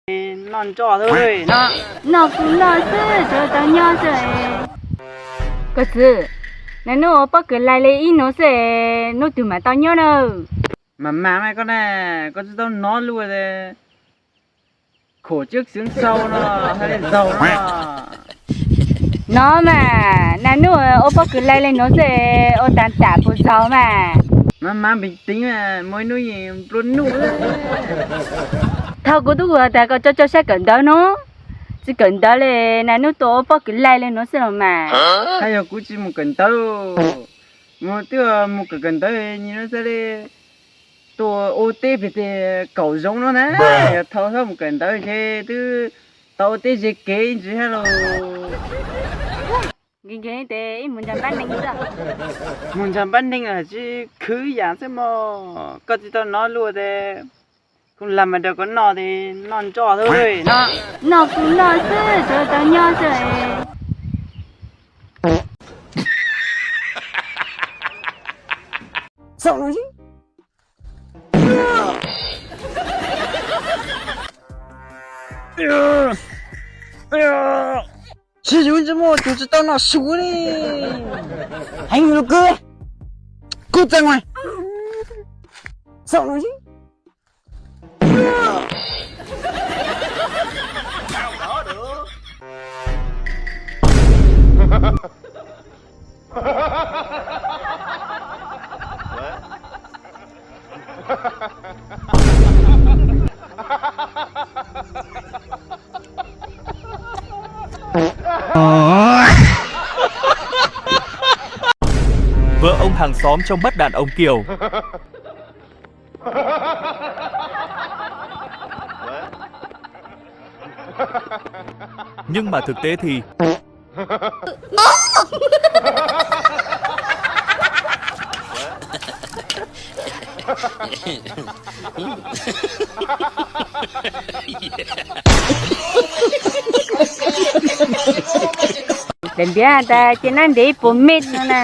Noj nroj xwb no. Noj kuj noj xwb, tsuas tau nyob xwb. Koj txiv, nag hnub ua pob kws lais li ib hnub xwb, hnub twg mam tau nyob na? Mas mas mas koj na, koj tsis tau hnov luag tias khom tsheb xwv xau no, hais li zaug no. No mas, nag hnub ua pob kws lais li hnub xwb, ua tag tam puas txaus mas. Mas mas npis teev mas, muaj ib hnub yeej nplua nuj. Thaum kuv twb ua tas koj tso tso saib kawm ntawv no, tsis kawm ntawv li, nag hnub tuaj ua pob kws lais li hnub xwb los mas. Hais yog kuv tsis mus kawm ntawv, mus twb mus kawm kawm ntawv nyi no xwb li. Tuaj ua teb pem tej kaum zoov no na, yog thaum mus kawm ntawv ces twb tau ua teb ze kev ntsis thiab los. Nkees nkees tes ib mus ntsag npab neeg xwb. Mus ntsag npab neeg los tsis khwv yam xwb mog, koj tsis tau hnov luag tias kooj lag mas rau koj noj tes noj nroj xwb no. Noj kuj noj xwb, tsuas tau nyob xwb. Tsis yus tsis muaj tus tsis tau noj su li. Heev lus kub, kub txeeg mas. Vợ ông hàng xóm trông bắt đàn ông Kiều. Nhưng mà thực tế thì Dlaim npiav tas cia nab ntiav ib puas mev no na.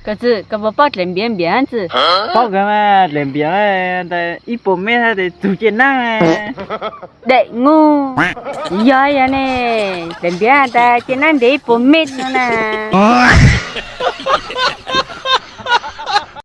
Koj txiv, koj puas paub dlaim npiav npiav txiv? Paub kawg mas, dlaim npiav tas ib puas mev hab tes txug cia nab. Daim ngu, yog yog ne, dlaim npiav tas cia nab ntiav ib puas mev no na.